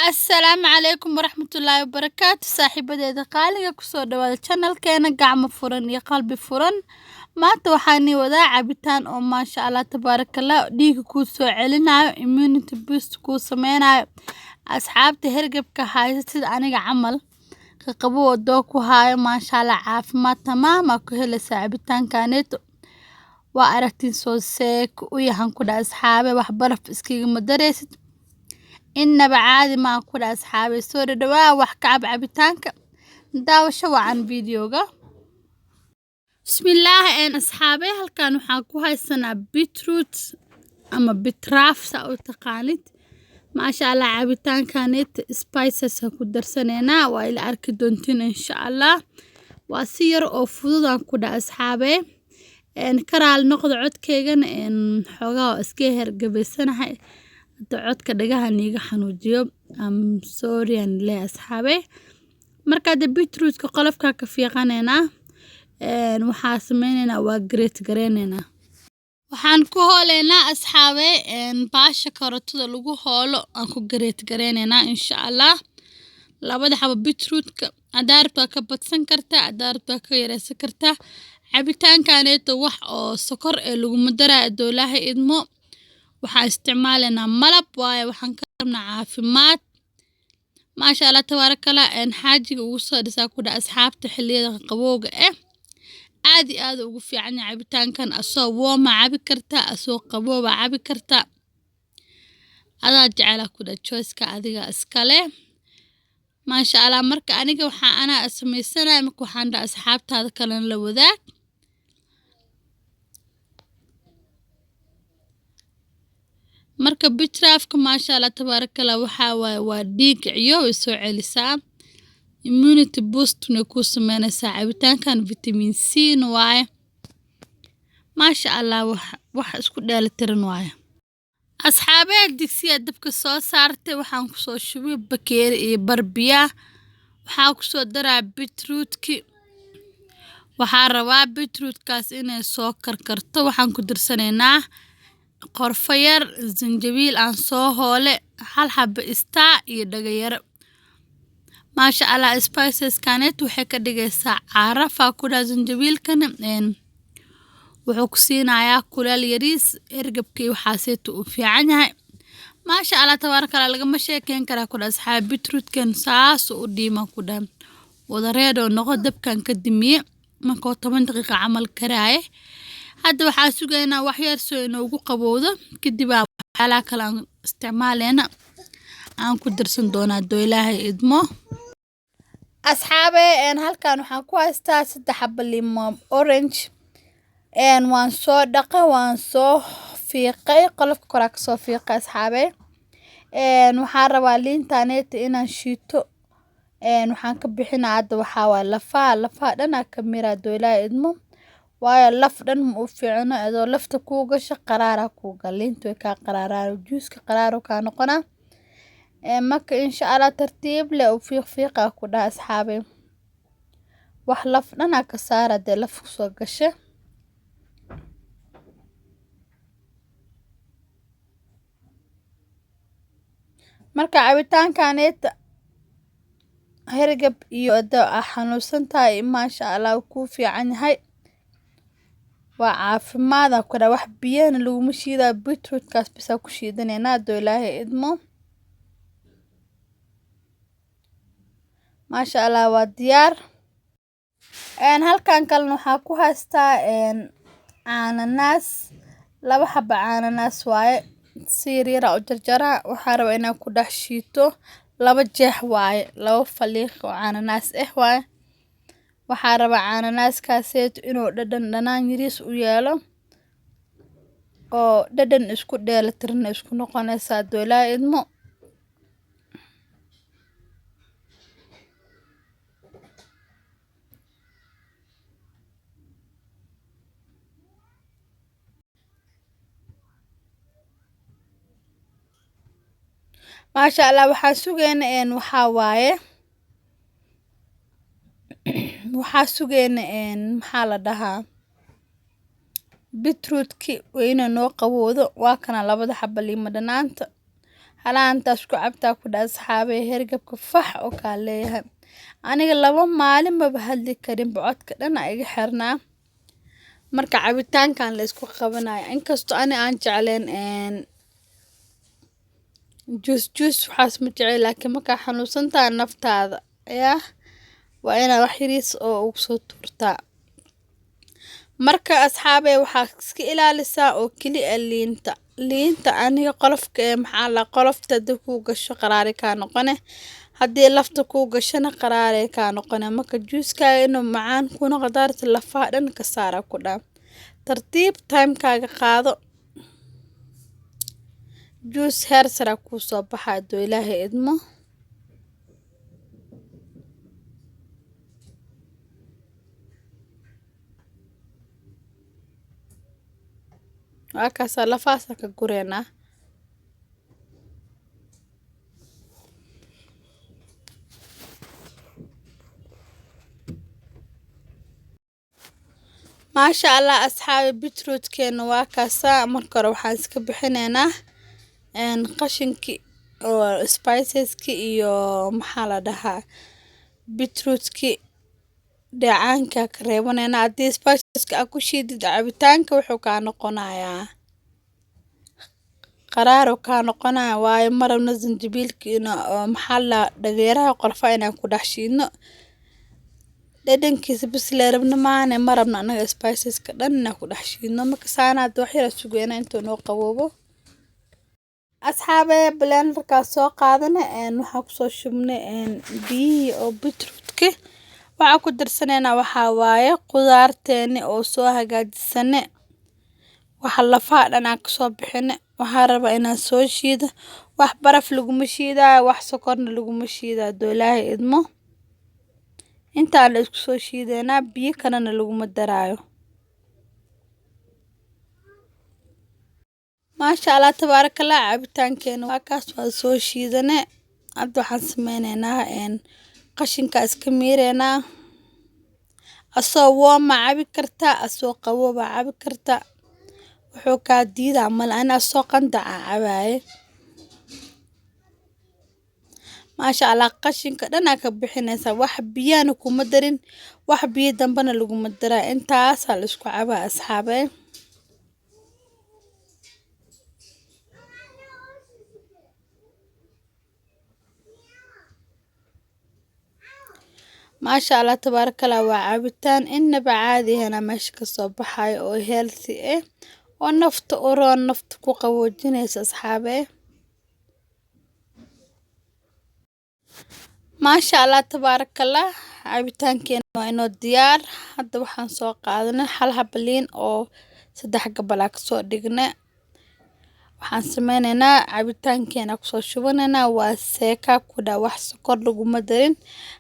Assalaamu calaykum waraxmatullaahi wabarakaatu. Saaxiibadeeda qaaliga, kusoo dhawaada channelkeena Gacmo Furan iyo Qalbi Furan. Maanta waxaan wadaa cabitaan oo maasha Allah tabaarakallah dhiiga kuu soo celinayo, immunity boost kuu sameynayo. Asxaabta hergebka haysta sida aniga camal, qaqabo wadoo ku haayo, maasha Allah caafimaad tamaam aa ku helaysaa cabitaankaaneeto. Waa aragtiin soo seeko u yahan ku dha asxaabe, wax baraf iskigama dareysid. Innaba caadi maa ku dha asxaabe, soo dhadhawaa wax ka cab cabitaanka. Daawasho wacan videoga. Bismillaah een asxaabe, halkan waxaan ku haysanaa beetroot ama bitraaf saa u taqaanid. Maasha Allah cabitaankaneet spices ku darsaneynaa, waa ila arki doontiin insha Allah. Waa si yar oo fudud aan ku dha asxaabe. Ka raali noqdo codkeygana, xoogaa iska hergabaysanahay. Hada codka dhagaha niiga xanuujiyo. I'm sorry aan leeyahay asxaabe. Marka hada beetrootka qolofka ka fiiqaneynaa. Waxaa sameyneynaa waa grate gareyneynaa. Waxaan ku hooleynaa asxaabe baasha karootada lagu hoolo aan ku grate gareyneynaa insha Allah. Labada xabo beetrootka hadaa rabto waa ka badsan kartaa, hadaa rabto waa ka yareysan kartaa. Cabitaankaaneeto wax oo sokor ee laguma daraayo haduu Ilaahay idmo. Waxaan isticmaaleynaa malab waaye, waxaan ka rabnaa caafimaad. Maasha Allah tabaarakallah xaajiga ugu soo dhisaa ku dha asxaabta xilliyada qabowga eh. Aad iyo aad ugu fiican yahay cabitaankan, asoo warm aa cabi kartaa, asoo qaboow aa cabi kartaa. Adaa jecel ku dha choice-ka adiga iskale. Maasha Allah marka aniga waxaa anaa sameysanaya, marka waxaan dhahaa asxaabtaada kalena la wadaag. Marka bitraafka maasha Allah tabaarakallah waxaa waaye waa dhiig ciyo way soo celisaa. Immunity boost na kuu sameynaysaa cabitaankan, vitamin C na waaye. Maasha Allah wax isku dheelitiran waaye. Asxaabeed digsiga dabka soo saartay, waxaan kusoo shubay bakeeri iyo bar biyaa. Waxaan kusoo daraa beetrootki. Waxaan rabaa beetrootkaas inay soo karkarto. Waxaan ku darsanaynaa qorfo yar, zanjabiil aan soo hoole, hal xabo istaa iyo dhagayaro. Maasha Allah spices kaneet waxay ka dhigaysaa caraf aa ku dhaa zanjabiilkana wuxuu ku siinayaa kuleel yariis, hergebkii waxaaseetu u fiican yahay. Maasha Allah tabaarakallah lagama sheekeyn karaa ku dhaa asxaab, beetrootkan saas u dhiima ku dhaa. Wada reed oo noqo dabkan ka dimiye markoo 10 daqiiqo camal karaaye. Hadda waxaa sugaynaa wax yar soo inoogu qabowdo, kadib aa waxyaalaha kale aan isticmaaleyna aan ku darsan doonaa hadduu Ilaahay idmo. Asxaabe halkan waxaan ku haystaa 3 xabo limo orange. Waan soo dhaqay, waan soo fiiqay, qolofka koraa ka soo fiiqay asxaabe. Waxaan rabaa liintaneeta inaan shiito. Waxaan ka bixinaa hadda waxaa waaye lafaha, lafaha dhan aa ka miraa hadduu Ilaahay idmo. Waayo laf dhan ma u fiicno, adoo lafta kuu gasho qaraaraa kuu gal, liinta way kaa qaraaraan, juuska qaraar uu kaa noqonaa. Marka insha Allah tartiib leh u fiiq fiiqa ku dhaha asxaabe. Wax laf dhan aa ka saara dee laf kusoo gasha. Marka cabitaankaaneeta hergeb iyo hadaa aa xanuunsan tahay maasha Allah kuu fiican yahay. Waa caafimaad aa ku dhaa, wax biyana laguma shiidaa, beetrootkaas bas aa ku shiidaneynaa hadduu Ilaahay idmo. Maasha Allah waa diyaar. Halkan kalena waxaa ku haystaa cananaas, 2 xabo cananaas waaye. Si yar yar aa u jarjaraa, waxaa rabaa inaan ku dhex shiito. 2 jeex waaye, 2 faliiq oo cananaas eh waaye. Waxaa rabaa cananaaskaaseeto inuu dhadhan dhanaan yariis u yeelo oo dhadhan isku dheelitiran isku noqonaysaa hadduu Ilaahay idmo. Maasha Allah waxaa sugeyna waxaa waaye waxaa sugeyna maxaa la dhahaa beetrootki waa inuu noo qabowdo. Waa kana labada xabo liimo dhanaanta. Halaantaas ku cabtaa ku dha asxaabay, hergabka fax oo kaa leeyahay. Aniga 2 maalin maba hadli karin, codka dhan aa iga xirnaa. Marka cabitaankan la isku qabanayo, inkastoo ani aan jecleen juice juice waxaas ma jeceli, laakiin markaa xanuunsantahay naftaada yaa waa inaa wax yariis oo ugu soo tuurtaa. Marka asxaabey, waxaa iska ilaalisaa oo keli ah liinta. Liinta aniga qolofka ee maxaa la qolofta hadii kuu gasho qaraari kaa noqone, haddii lafta kuu gashona qaraaray kaa noqone. Marka juuskaaga inuu macaan ku noqdo daarta, lafaha dhan ka saara ku dhaa. Tartiib timekaaga qaado, juus heer sare kuu soo baxa hadduu Ilaahay idmo. Waa kaasaa, lafahaasa ka gureynaa. Maasha Allah asxaabi, beetrootkeena waa kaasaa. Marka hore waxaan iska bixineynaa qashinkii oo spiceski iyo maxaa la dhahaa beetrootki dheecaanka ka reebaneynaa. Haddii spiceska aad ku shiidid cabitaanka, wuxuu kaa noqonayaa qaraar uu kaa noqonaya, waayo ma rabno zanjabilka oo maxaa la dhageeraha qorfaha inaan ku dhex shiidno. Dhadhankiisa bas lee rabno maane, ma rabno anaga spiceska dhan inaan ku dhex shiidno. Marka saana hadda wax yar sugeynaa intuu noo qaboobo. Asxaabe, blenderkaa soo qaadane, waxaa kusoo shubnay biyihii oo beetrootki. Waxaa ku darsaneynaa waxaa waaye qudaarteeni oo soo hagaajisane, waxa lafaha dhan aan kasoo bixine. Waxaa rabaa inaan soo shiido. Wax baraf laguma shiidaayo, wax sokorna laguma shiidayo hadduu Ilaahay idmo. Intaa la isku soo shiideynaa, biyo kalena laguma daraayo. Maasha Allah tabaarakallah, cabitaankeena waa kaas, waa soo shiidane. Hadda waxaan sameyneynaa qashinka iska miireynaa. Asoo warm aa cabi kartaa, asoo qaboow aa cabi kartaa, wuxuu kaa diidaa male. Ani asoo qandac aa cabaaye. Maasha Allah, qashinka dhan aa ka bixinaysaa. Wax biyana kuma darin, wax biyo dambena laguma daraa. Intaasaa la isku cabaa asxaabe. Maasha Allah tabaarakallah, waa cabitaan inaba caadi ahna meesha kasoo baxayo oo healthy ah oo nafta u roon, nafta ku qaboojinaysa asxaabe. Maasha Allah tabaarakallah, cabitaankeena waa inoo diyaar. Hadda waxaan soo qaadanay hal xabo liin oo 3 gabal aa kasoo dhignay. Waxaan sameyneynaa cabitaankeena kusoo shubaneynaa. Waa seeka ku dha, wax sokor laguma darin.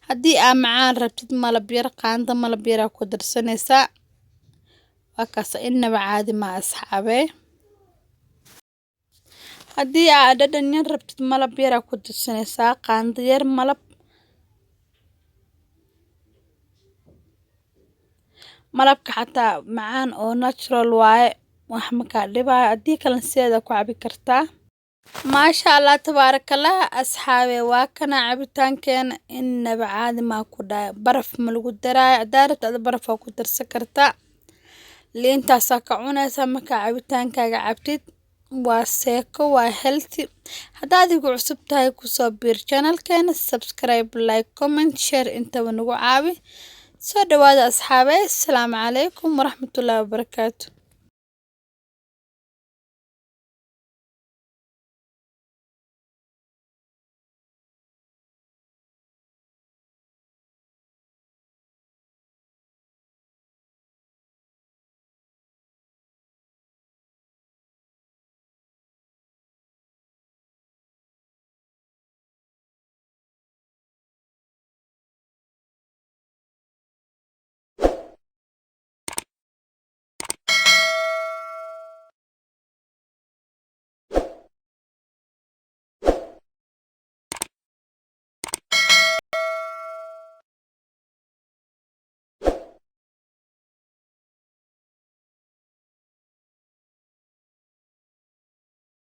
Haddii aa macaan rabtid, malab yar, qaando malab yar aa ku darsanaysaa. Waa kaas, inaba caadi ma asxaabe. Haddii aa dhadhan yar rabtid, malab yar aa ku darsanaysaa, qaando yar malab. Malabka xataa macaan oo natural waaye, wax makaa dhibaayo. Haddii kalena sideeda ku cabi kartaa. Maasha Allah tabaarakallah asxaabe, waa kana cabitaankeena, inaba caadi maa ku dhahay. Baraf ma lagu daraayo. Haddaa rabtid ada baraf waa ku darsan kartaa. Liintaasaa ka cunaysaa markaa cabitaankaaga cabtid. Waa seeko, waa healthy. Haddaa adigu cusub tahay, kusoo biir channelkeena, subscribe, like, comment, share intaba nagu caawi. Soo dhawaada asxaabe. Asalaamu calaykum waraxmatullaahi wabarakaatu.